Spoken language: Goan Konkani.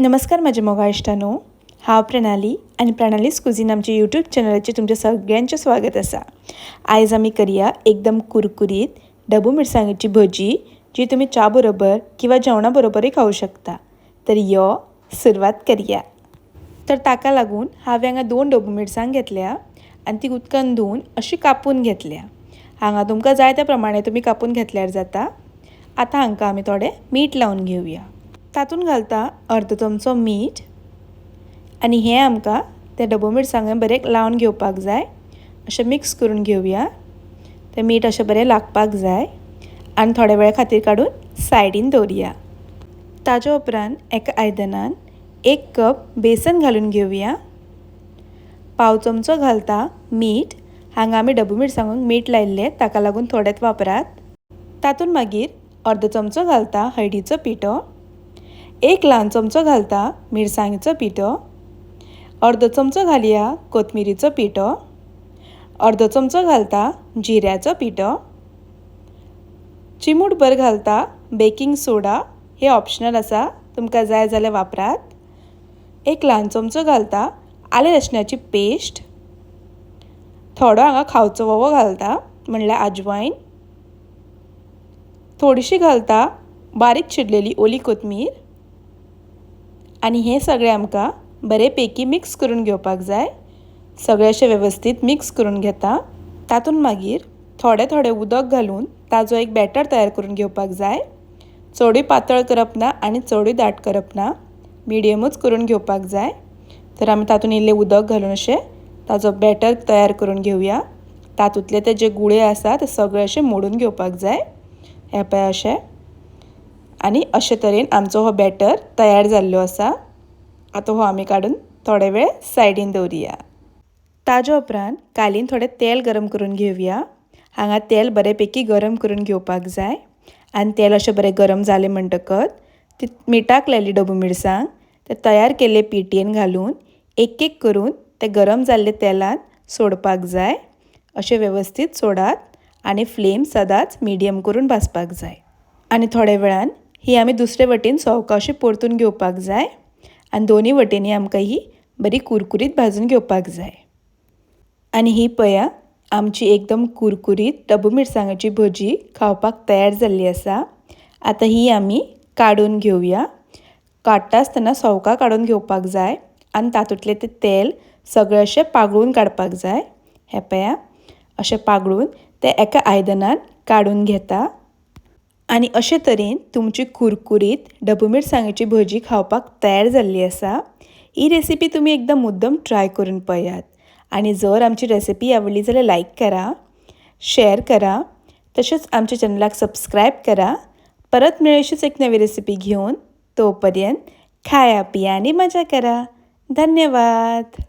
नमस्कार म्हज्या मोगा इश्टांनो, हांव प्रणाली आनी प्रणालीस कुझीन आमच्या यूट्यूब चॅनलाचेर तुमचें सगळ्यांचें स्वागत आसा. आयज आमी करया एकदम कुरकुरीत डबू मिरसांगेची भजी, जी तुमी च्या बरोबर किंवा जेवणा बरोबरूय खावूं शकता. तर यो सुरवात करया. तर ताका लागून हांवें हांगा 2 डबू मिरसांग घेतल्या आनी ती उदकान धुवन अशी कापून घेतल्या. हांगा तुमकां जाय त्या प्रमाणे तुमी कापून घेतल्यार जाता. आतां हांकां आमी थोडें मीठ लावन घेवया. तातूंत घालता अर्द चमचो मीठ आनी हें आमकां त्या डबू मिरसांगे बरें लावन घेवपाक जाय. अशें मिक्स करून घेवया. तें मीठ अशें बरें लागपाक जाय आनी थोड्या वेळ खातीर काडून सायडीन दवरया. ताज्या उपरांत एका आयदनान 1 कप बेसन घालून घेवया. पाव चमचो घालता मीठ. हांगा आमी डबू मिरसांगूंक मीठ लायिल्लें, ताका लागून थोडेंच वापरात. तातूंत मागीर अर्द चमचो घालता हळदीचो पिठो, 1 ल्हान चमचो घालता मिरसांगेचो पिठो, अर्द चमचो घालया कोथमिरीचो पिठो, अर्द चमचो घालता जिऱ्याचो पिठो, चिमूटभर घालता बेकिंग सोडा. हे ऑप्शनल आसा, तुमकां जाय जाल्यार वापरात. 1 ल्हान चमचो घालता आलें लसणाची पेस्ट, थोडो हांगा खावचो वोवो घालता म्हणल्यार आजवायन, थोडीशी घालता बारीक चिरलेली ओली कोथमीर आनी हें सगळें आमकां बरें पैकी मिक्स करून घेवपाक जाय. सगळें अशें वेवस्थीत मिक्स करून घेता. तातूंत मागीर थोडें थोडें उदक घालून ताजो एक बॅटर तयार करून घेवपाक जाय. चडूय पातळ करप ना आनी चडूय दाट करप ना, मिडियमूच करून घेवपाक जाय. तर आमी तातूंत इल्लें उदक घालून अशें ताजो बॅटर तयार करून घेवया. तातूंतले ते जे गुळे आसा ते सगळे अशे मोडून घेवपाक जाय. हें पळय अशें. आनी अशे तरेन आमचो हो बॅटर तयार जाल्लो आसा. आतां हो आमी काडून थोडे वेळ सायडीन दवरया. ताज्या उपरांत कालीन थोडें तेल गरम करून घेवया. हांगा तेल बरें पैकी गरम करून घेवपाक जाय आनी तेल अशें बरें गरम जालें म्हणटकच ती मिठाक लायली डबू मिरसांग ते तयार केल्ले पिठयेन घालून एक एक करून ते गरम जाल्ले तेलान सोडपाक जाय. अशें वेवस्थीत सोडात आनी फ्लेम सदांच मिडियम करून भाजपाक जाय. आनी थोड्या वेळान ही आमी दुसरे वटेन सवकाशी परतून घेवपाक जाय आनी दोनूय वटेनी आमकां ही बरी कुरकुरीत भाजून घेवपाक जाय. आनी ही पळया आमची एकदम कुरकुरीत डबू मिरसांगाची भजी खावपाक तयार जाल्ली आसा. आतां ही आमी काडून घेवया. काडटा आसतना सवका काडून घेवपाक जाय आनी तातूंतलें तें तेल सगळें अशें पागळून काडपाक जाय. हें पळया अशें पागळून तें एका आयदनान काडून घेता. आनी अशे तरेन तुमची कुरकुरीत डबू मिरसांगेची भजी खावपाक तयार जाल्ली आसा. ही रेसिपी तुमी एकदां मुद्दम ट्राय करून पळयात आनी जर आमची रेसिपी आवडली जाल्यार लायक करा, शेअर करा, तशेंच आमच्या चॅनलाक सबस्क्रायब करा. परत मेळूया अशीच एक नवी रेसिपी घेवन. तो पर्यंत खाया पिया आनी मजा करा. धन्यवाद.